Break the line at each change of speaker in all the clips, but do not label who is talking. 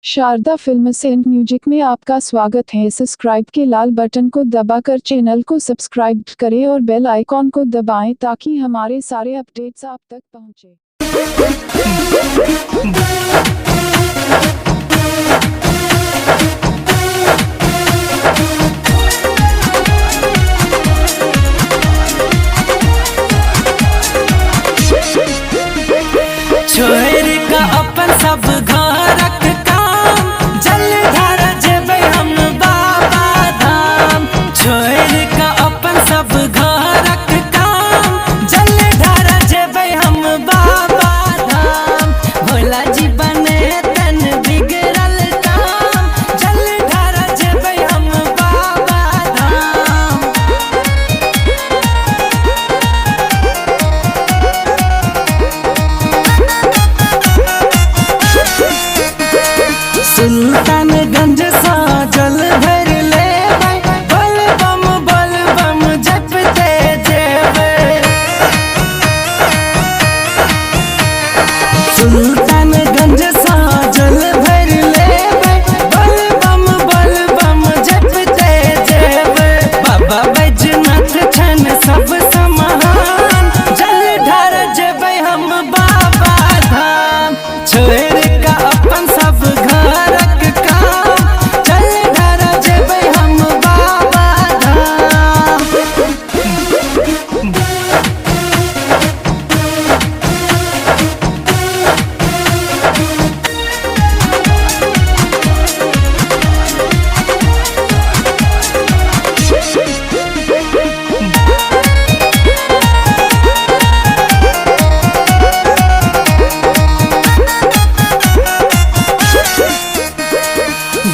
Sharda films and music में आपका स्वागत है। सब्सक्राइब के लाल बटन को दबाकर चैनल को सब्सक्राइब करें और बेल आइकॉन को दबाएं ताकि हमारे सारे अपडेट्स आप तक पहुंचे।
छोड़ का अपन सब घरक काम, जलधार जेबै हम बाबा धाम। छोड़ का अपन सब घरक काम, जलधार जेबै हम बाबा धाम। भोला जी बनेतन बिगड़ल काम, जलधार जेबै हम बाबा धाम। सुल्तानगंज सँ जल भरि लेबै, बल बम जपते जेबै। सुल्तानगंज सँ जल भरि लेबै, बल बम जपते जेबै। बाबा बैजनाथ छन सबसँ महान, जल ढार जेबै हम बाबा धाम। छोड़ि कऽ अपन सब घरक काम, जल ढार जेबै हम बाबा धाम।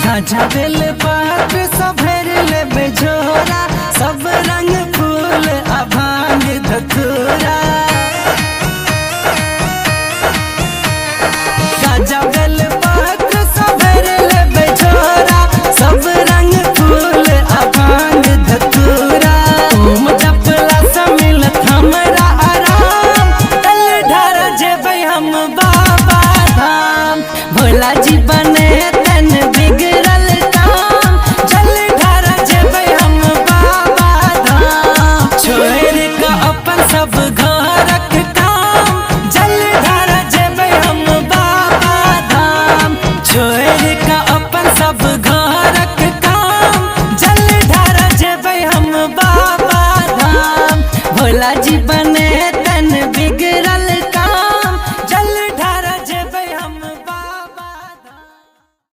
गांजा बेल पात्र सब भरि लेबै झोरा, सब रंग फूल आ भांग धतूरा। गांजा बेल पात्र सब भरि लेबै झोरा, सब रंग फूल आ भांग धतूरा। ओम जपला सँ मिलत हमरा आराम, जल ढार जेबै हम बाबा धाम। भोला जी बने